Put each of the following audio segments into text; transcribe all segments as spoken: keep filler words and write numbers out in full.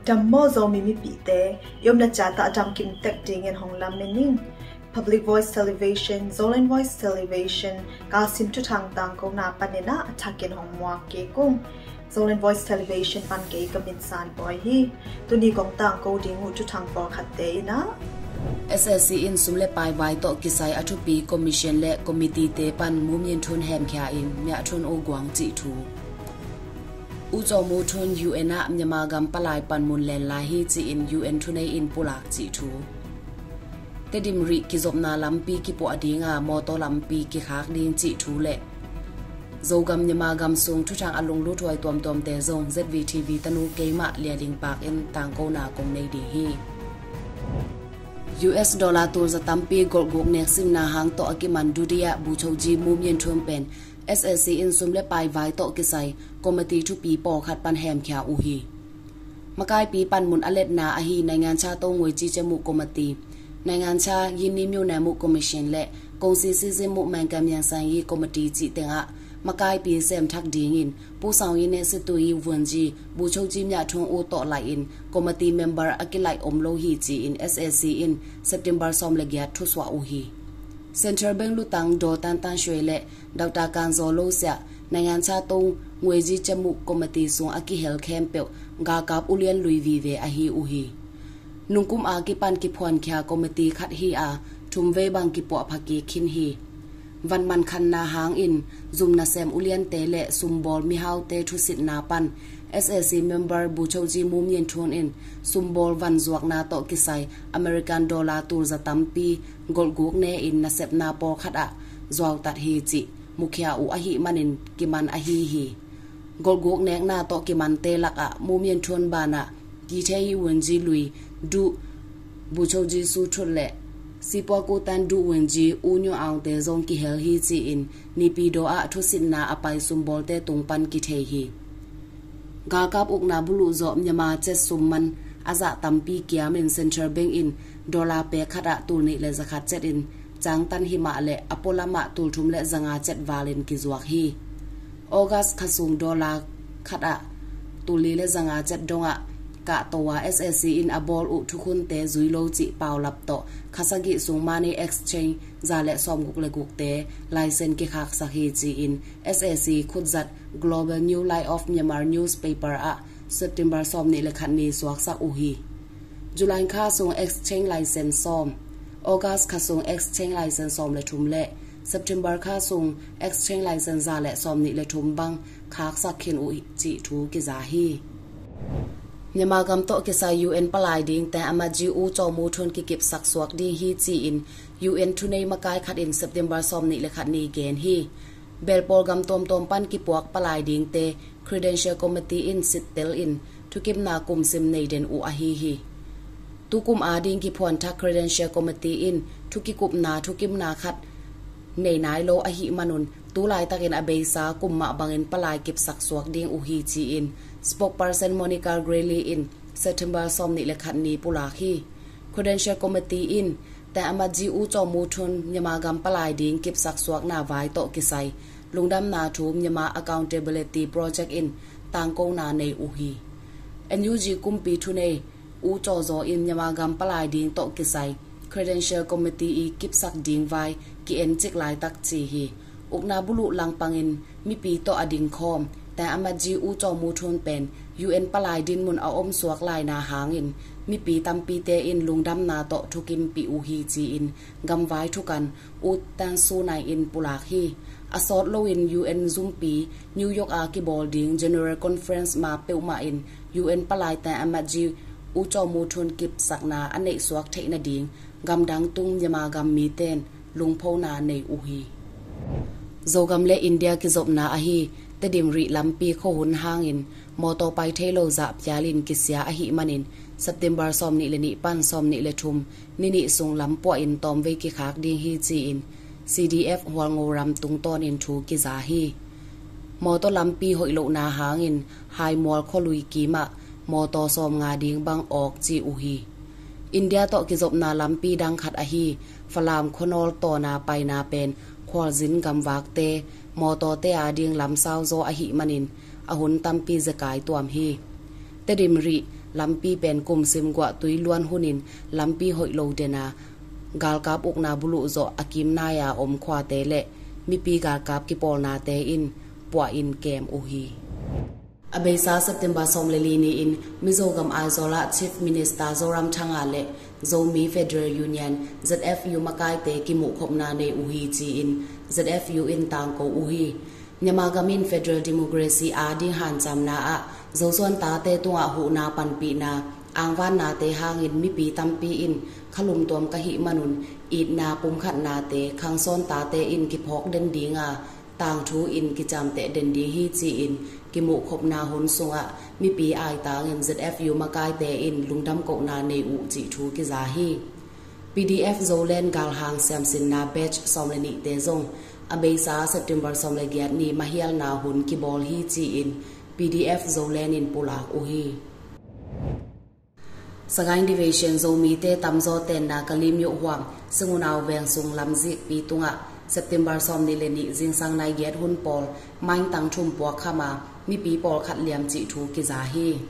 Dam maw Zomi mipite, i omna ciat ah dam kim tek dingin hong lamen ning. Public Voice Television, Zoland Voice Television, Kasim thuthang tangkona panin ah a thakin hong muak kik ung. Zoland Voice Television pan kei ka min San Bawi hi. Tuni kong tangko ding uh thuthang pawlkhatte in ah, S A C in sum le pai vai tawh kisai a thupi commission le committee te pan Mu Myint Thun hemkhia in Myah Thun U Guang cih thu. U Kyaw Moe Tun U N ah Myanmar gam palai panmun len lai hi ci-in U N thunei in pulak cih thu. Tedim Rih kizopna lampi kipuah dinga mawtaw lampi kikhak ding cih thu le Zogam Myanmar gam sung thuthang a lunglut huai tuamtuamte zong Z V T V tanu keimah Lia Ling Pak in tangkona kong nei ding hi. U S dollar tulza tampi golhguk nek simna hang tawh a kiman Dudia Bogyoke Mu Myint Thun pen S A C in sum le pai vai tawh kisai committee thupi pawlkhat pan hemkhia uh hi. Makaipi panmun a letna ahi Naingancha To Ngwe Ji Che Mu Committee, Naingancha Yinni Myo Nae Mu Commission le Kongsi Sizin Mu Mengkam Yang Sang Yi Committee cih tengah makaipi sem thak dingin Pu Saung Yi Ne Situ Yi Vuan Ji, Bogyoke Myah Thun U tawh lai-in committee member a kilaih om lo hi ci-in S A C in September sawm le giat thusuah uh hi. Central Bank lutang Daw Tan Tan Shwe le Doctor Kan Zaw Lo Siah, Naingancha To Ngwe Ji Che Mu Committee sung a kihel khempeuh galkap ulian lui vive ahi uh hi. Nungkum a kipan kiphuankhia committee khat hi a, thum vei bang kipuah phakik khin hi. Van man khanna hangin zum nasem uliante le sumbawl mihaute thusitna pan S A C member Bogyoke Mu Myint Thun in sumbawl van zuakna tawh kisai American dollar tulza tampi golhguk ne-in nasepna pawlkhat ah zuautat hi cih mukhia uh ahih manin kiman ahi hi. Golhguk nekna tawh kimante lakah Mu Myint Thun banah Kyaw Thaing Yi Vuan Ji Lui, Duh Bogyoke Su Thut le Sipua Ku Tan Duh Vuan Ji U Nyo Aung te zong kihel hi ci-in Naypyidaw ah thusitna a pai sumbawlte tung pan kithei hi. Galkap ukna buluh zawh Myanmar kyat sum man a zah tampi kiamin Central Bank in dollar pek khat ah tul nih le zakhat kyat in cangtan himah le a pualamah tul thum le zanga kyat valin kizuak hi. August kha sung dollar khat ah tul li le zanga kyat dongah kahto a S A C in a bawl uh thukhunte zui lo cih paulap tawh kha sagih sung money exchange za le sawmguk le gukte license kikhaksak hi ci-in S A C khutzat Global New Light of Myanmar newspaper ah September sawmnih le khat ni suaksak uh hi. July kha sung exchange license sawm, August kha sung exchange license sawm le thum le September kha sung exchange license za le sawmnih le thum bang khaksak khin uh cih thu kiza hi. Myanmar gam tawh kisai U N palai ding Tang Amat Ji U Kyaw Moe Tun kikipsak suak ding hi ci-in U N thunei makai khat in September sawmnih le khat ni gen hi. Belpawl gam tuamtuam pan kipuak palai dingte Credential Committee in sittel in thukimna kumsim nei den uh ahi hi. Tukum ading kiphuanthak Credential Committee in thukikupna thukimna khat nei nai lo ahih manun tu laitakin a beisa kum mah bangin palai kipsak suak ding uh hi ci-in spokesperson Monica Greely in September sawmnih le khat ni pulak hi. Credential Committee in Tang Amat Ji U Kyaw Moe Tun Myanmar gam palai ding kipsak suakna vai tawh kisai lungdamna thu Myanmar Accountability Project in tangkona nei uh hi. N U G kumpi thunei U Kyaw Zaw in Myanmar gam palai ding tawh kisai Credential Committee i kipsak ding vai ki-en cik laitak ci hi. Ukna buluh langpangin mipi tawh a dingkhawm Tang Amat Ji U Kyaw Moe Tun pen U N palai dinmun a omsuak laina hangin mipi tampite in lungdamna tawh thukimpih uh hi ci-in gamvai thukan U Tan Suu Naing in pulak hi. A sawt loin U N zumpi New York a kibawl ding General Conference ma peuhmah in U N palai Tang Amat Ji U Kyaw Moe Tun kipsakna a neihsuak theih nading gamdang tung Myanmar gam mite in lungphona nei uh hi. Zogam le India kizopna ahi Tedim Rih lampi khuahun hangin mawtaw pai thei lo zah pialin kisia ahih manin September sawmnih le nih pan sawmnih le thum ni nih sung lampuahin tawmvei kikhak ding hi ci-in C D F Hualngo ram tungtawnin thu kiza hi. Mawtaw lampi hoih lohna hangin Haimual khualui kimah mawtaw sawmnga ding bang awk ci uh hi. India tawh kizopna lampi dang khat ahi Falam khuanawl tawna paina pen khualzin gamvakte mawtawte ading lamsau zaw ahih manin a hun tampi zekai tuam hi. Tedim Rih Lampi pen kum sim guah tui luan hunin lampi hoih lo den a, galkap ukna buluh zawh a kim nai-a om khuate le mipi galkap kipawlnate in puahin kem uh hi. A beisa September sawm le li ni-in Mizo gam Aizawl ah Chief Minister Zoramthanga le Zomi Federal Union, Z F U, makaite kimuhkhopna nei uh hi ci-in Z F U in tangko uh hi. Myanmar gam in federal democracy ading hancamna ah Zosuan tate tungah huhna panpihna angvannate hangin mipi tampi in khalum tuam ka hih manun itna pumkhatnate khangsawn tate in kiphawk den dinga tangthu in kiciamteh den ding hi ci-in kimuhkhopna hun sungah mipi aitangin Z F U makaite in lungdam kohna nei uh cih thu kiza hi. P D F Zoland galhang siamsinna batch sawm le nihte zong a beisa September sawm le giat ni mahialna hun kibawl hi ci-in P D F Zoland in pulak uh hi. Sagaing Division Zomite tamzaw tenna Kalimyo huang Singunau veng sung lamzikpi tungah September sawm nih le nih zingsang nai giat hun pawl maintang thum puakkham a mipi pawlkhat liam cih thu kiza hi.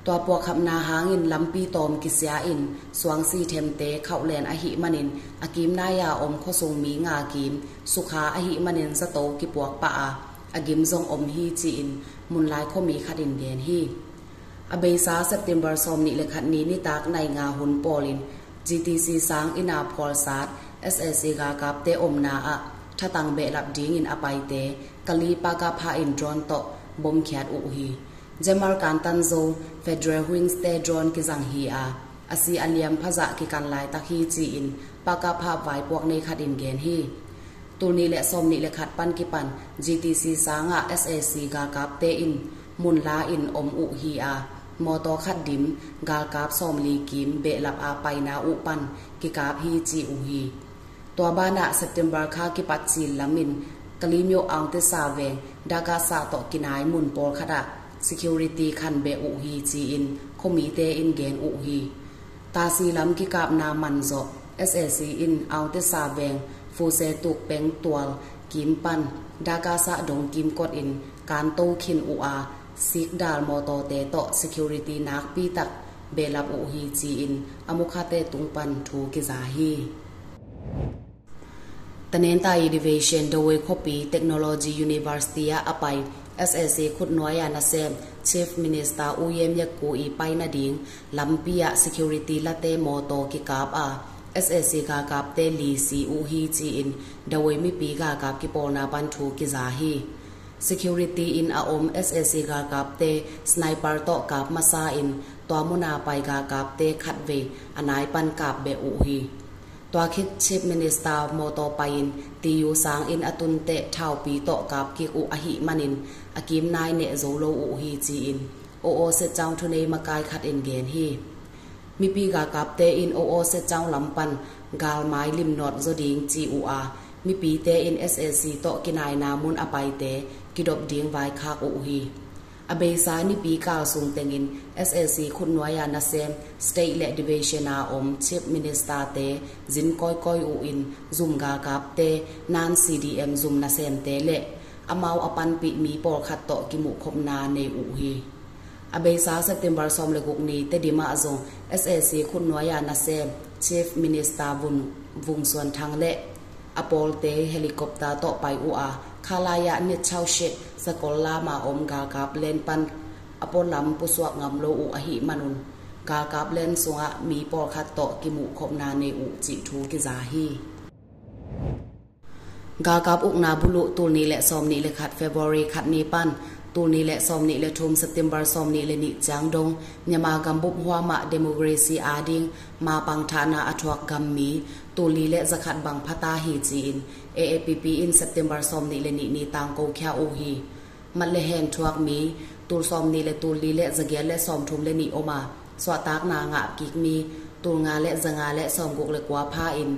Tua puakkhapna hangin lampi tawm kisia in suangsi themte khauhlen ahih manin a kim nai-a om khuasung mi nga kim sukha ahih manin zato kipuak pah a, a gim zong om hi ci-in munlai khuami khat in gen hi. A beisa September sawm nih le khat ni nitak nai nga hun pawlin G T C sang inn a phualsat S A C galkapte omna ah thatang behlap dingin a paite Kali Pakapha in drone tawh bomkhiat uh hi. Jamal Kantan Zo Federal Wings te drone kizang hi a, a si a liam phazah kikan laitak hi ci-in Pakapha vaipuak nei khat in gen hi. Tul nih le sawm nih le khat pan kipan G T C sangah S A C galkapte in munla in om uh hi a, mawtaw khat dim galkap sawmli kim behlap a paina uh pan kikap hi ci uh hi. Tua banah September kha kipat cil lamin Kalimyo Aungtisa veng Dakasa tawh kinai mun pawlkhatah security khan beh uh hi ci-in khuamite in gen uh hi. Tasi lam kikapna manzawh S A C in Aungtisa veng Fuse tuk peng tual kim pan Dakasa dong kim kotin kanto khin uh a, sikdal mawtawte tawh security nakpitak behlap uh hi ci-in a mukhate tung pan thu kiza hi. Tanentai Division Dawei khuapi Technology University ah a pai S A C khutnuai-a nasem Chief Minister U Yem Yak Ku i pai nading lampi ah security late mawtaw kikap a, S A C galkapte li si uh hi ci-in Dawei mipi galkap kipawlna pan thu kiza hi. Security in a om S A C galkapte sniper tawh kap masa in tua muna pai galkapte khatvei a nai pan kap beh uh hi. Tua khit Chief Minister mawtaw pai-in T U sang in a tunteh thaupi tawh kap kik uh ahih manin a kim nai neh zo lo uh hi ci-in O O Setchang thunei makai khat in gen hi. Mipi galkapte in O O Setchang lam pan galmai limnawt zaw ding ci uh a, mipite in S A C tawh kinaina mun a paite kidop ding vaikhak uh hi. A beisa nipi kal sung tengin S A C khutnuai-a nasem state le division a om Chief Minister te zin kawikawi uh in zum galkapte nan C D M zum nasemte le amau a panpih mi pawlkhat tawh kimuhkhopna nei uh hi. A beisa September sawm le guk ni Tedim ah zong S A C khutnuai-a nasem Chief Minister vun Vung Suan Thang le a pawlte helicopter tawh pai uh a, khalai-ah nit chauhseh sakol lama om galkap len pan a pualam pusuak ngam lo uh ahih manun galkap len sungah mi pawlkhat tawh kimuhkhopna nei uh cih thu kiza hi. Galkap ukna buluh tul nih le sawm nih le khat February khat ni pan tul nih le sawm nih le thum September sawm nih le nih ciang dong Myanmar gambup huamah democracy ading mapang thahna a thuak gam mi tul li le zakhat bang phata hi ci-in A A P P in September sawm nih le nih ni tangko khia uh hi. Mat le hen thuak mi tul sawm nih le tul li le zagiat le sawmthum le nih om a, suahtakna ngah kik mi tul nga le zanga le sawmguk le kua pha in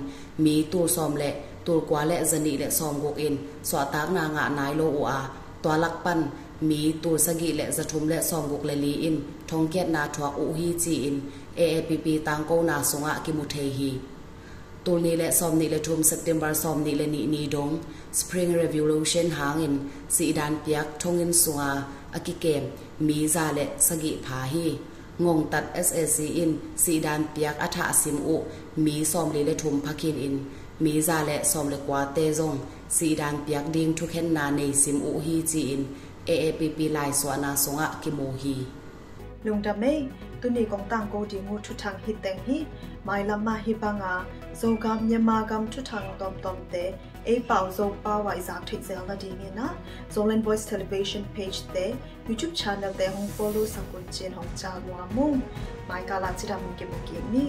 mi tul sawm le tul kua le zanih le sawmguk in suahtakna ngah nai lo uh a, tua lak pan mi tul sagih le zathum le sawmguk le li in thongkiatna thuak uh hi ci-in A A P P tangkona sungah kimu thei hi. Tul nih le sawm nih le thum September sawm nih le nih ni dong Spring Revolution hangin sihdan piak thonginn sunga a kikem mi za le sagih pha hi. Ngongtat S A C in sihdan piak a thah sim uh mi sawmli le thum phakhin in mi za le sawm le kuate zong sihdan piak ding thukhenna nei sim uh hi ci-in A A P P laisuahna sungah kimu hi. Lungdam ei, tuni kong tangko ding uh thuthang hi teng hi. Mailam ah hi banga Zogam Myanmar gam thuthang tawmtawmte ei pau Zopau ah i zak theih zel nadingin ah Zoland Voice Television page te, YouTube channel te hong follow sak un ci-in hong cah nuam ung. Mai kal ah cidam in kimu kik ni.